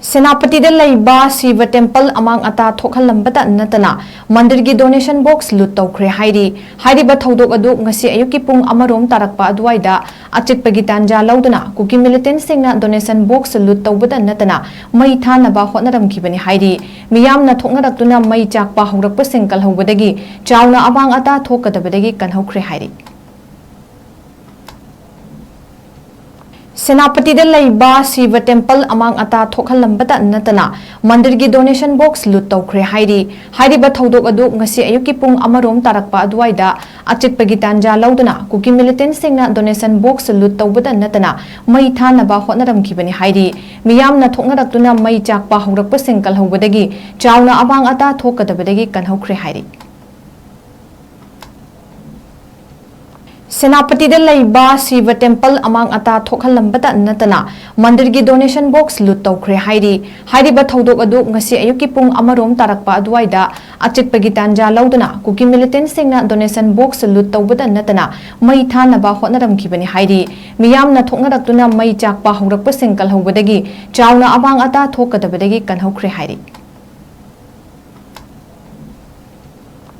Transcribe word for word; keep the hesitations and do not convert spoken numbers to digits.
ꯁꯦꯅꯥꯄꯇꯤꯗ ꯂꯩꯕ ꯁꯤꯕ ꯇꯦꯝꯄꯜ ꯑꯃꯥꯡ ꯑꯇꯥ ꯊꯣꯛꯍꯜꯂꯝꯕꯇ ꯅꯠꯇꯅ ꯃꯟꯗꯤꯔꯒꯤ ꯗꯣꯅꯦꯁꯟ ꯕꯣꯛꯁ ꯂꯨꯠ ꯇꯧꯈ꯭ꯔꯦ ꯍꯥꯏꯔꯤ꯫ ꯍꯥꯏꯔꯤꯕ ꯊꯧꯗꯣꯛ ꯑꯗꯨ ꯉꯁꯤ ꯑꯌꯨꯛꯀꯤ ꯄꯨꯡ ꯑꯃꯔꯣꯝ ꯇꯥꯔꯛꯄ ꯑꯗꯨꯋꯥꯏꯗ ꯑꯆꯤꯠꯄꯒꯤ ꯇꯥꯟꯖꯥ ꯂꯧꯗꯨꯅ ꯀꯨꯀꯤ ꯃꯤꯂꯤꯇꯦꯟꯁꯤꯡꯅ ꯗꯣꯅꯦꯁꯟ ꯕꯣꯛꯁ ꯂꯨꯠ ꯇꯧꯕꯇ ꯅꯠꯇꯅ ꯃꯩ ꯊꯥꯅꯕ ꯍꯣꯠꯅꯔꯝꯈꯤꯕꯅꯤ ꯍꯥꯏꯔꯤ꯫ ꯃꯤꯌꯥꯝꯅ ꯊꯣꯛꯅꯔꯛꯇꯨꯅ ꯃꯩ ꯆꯥꯛꯄ ꯍꯧꯔꯛꯄꯁꯤꯡ ꯀꯜꯍꯧꯕꯗꯒꯤ ꯆꯥꯎꯅ ꯑꯃꯥꯡ ꯑꯇꯥ ꯊꯣꯛꯀꯗꯕꯗꯒꯤ ꯀꯟꯍꯧꯈ꯭ꯔꯦ ꯍꯥꯏꯔꯤ꯫ ꯁꯦꯅꯥꯄꯇꯤꯗ ꯂꯩꯕ ꯁꯤꯕ ꯇꯦꯝꯄꯜ ꯑꯃꯥꯡ ꯑꯇꯥ ꯊꯣꯛꯍꯜꯂꯝꯕꯇ ꯅꯠꯇꯅ ꯃꯟꯗꯤꯔꯒꯤ ꯗꯣꯅꯦꯁꯟ ꯕꯣꯛꯁ ꯂꯨꯠ ꯇꯧꯈ꯭ꯔꯦ ꯍꯥꯏꯔꯤ꯫ ꯍꯥꯏꯔꯤꯕ ꯊꯧꯗꯣꯛ ꯑꯗꯨ ꯉꯁꯤ ꯑꯌꯨꯛꯀꯤ ꯄꯨꯡ ꯑꯃꯔꯣꯝ ꯇꯥꯔꯛꯄ ꯑꯗꯨꯋꯥꯏꯗ ꯑꯆꯤꯠꯄꯒꯤ ꯇꯥꯟꯖꯥ ꯂꯧꯗꯨꯅ ꯀꯨꯀꯤ ꯃꯤꯂꯤꯇꯦꯟꯁꯤꯡꯅ ꯗꯣꯅꯦꯁꯟ ꯕꯣꯛꯁ ꯂꯨꯠ ꯇꯧꯕꯇ ꯅꯠꯇꯅ ꯃꯩ ꯊꯥꯅꯕ ꯍꯣꯠꯅꯔꯝꯈꯤꯕꯅꯤ ꯍꯥꯏꯔꯤ꯫ ꯃꯤꯌꯥꯝꯅ ꯊꯣꯛꯅꯔꯛꯇꯨꯅ ꯃꯩ ꯆꯥꯛꯄ ꯍꯧꯔꯛꯄꯁꯤꯡ ꯀꯜꯍꯧꯕꯗꯒꯤ ꯆꯥꯎꯅ ꯑꯃꯥꯡ ꯑꯇꯥ ꯊꯣꯛꯀꯗꯕꯗꯒꯤ ꯀꯟꯍꯧꯈ꯭ꯔꯦ ꯍꯥꯏꯔꯤ꯫ ꯁꯦꯅꯥꯄꯇꯤꯗ ꯂꯩꯕ ꯁꯤꯕ ꯇꯦꯝꯄꯜ ꯑꯃꯥꯡ ꯑꯇꯥ ꯊꯣꯛꯍꯜꯂꯝꯕꯇ ꯅꯠꯇꯅ ꯃꯟꯗꯤꯔꯒꯤ ꯗꯣꯅꯦꯁꯟ ꯕꯣꯛꯁ ꯂꯨꯠ ꯇꯧꯈ꯭ꯔꯦ ꯍꯥꯏꯔꯤ꯫ ꯍꯥꯏꯔꯤꯕ ꯊꯧꯗꯣꯛ ꯑꯗꯨ ꯉꯁꯤ ꯑꯌꯨꯛꯀꯤ ꯄꯨꯡ ꯑꯃꯔꯣꯝ ꯇꯥꯔꯛꯄ ꯑꯗꯨꯋꯥꯏꯗ ꯑꯆꯤꯠꯄꯒꯤ ꯇꯥꯟꯖꯥ ꯂꯧꯗꯨꯅ ꯀꯨꯀꯤ ꯃꯤꯂꯤꯇꯦꯟꯁꯤꯡꯅ ꯗꯣꯅꯦꯁꯟ ꯕꯣꯛꯁ ꯂꯨꯠ ꯇꯧꯕꯇ ꯅꯠꯇꯅ ꯃꯩ ꯊꯥꯅꯕ ꯍꯣꯠꯅꯔꯝꯈꯤꯕꯅꯤ ꯍꯥꯏꯔꯤ꯫ ꯃꯤꯌꯥꯝꯅ ꯊꯣꯛꯅꯔꯛꯇꯨꯅ ꯃꯩ ꯆꯥꯛꯄ ꯍꯧꯔꯛꯄꯁꯤꯡ ꯀꯜꯍꯧꯕꯗꯒꯤ ꯆꯥꯎꯅ ꯑꯃꯥꯡ ꯑꯇꯥ ꯊꯣꯛꯀꯗꯕꯗꯒꯤ ꯀꯟꯍꯧꯈ꯭ꯔꯦ ꯍꯥꯏꯔꯤ꯫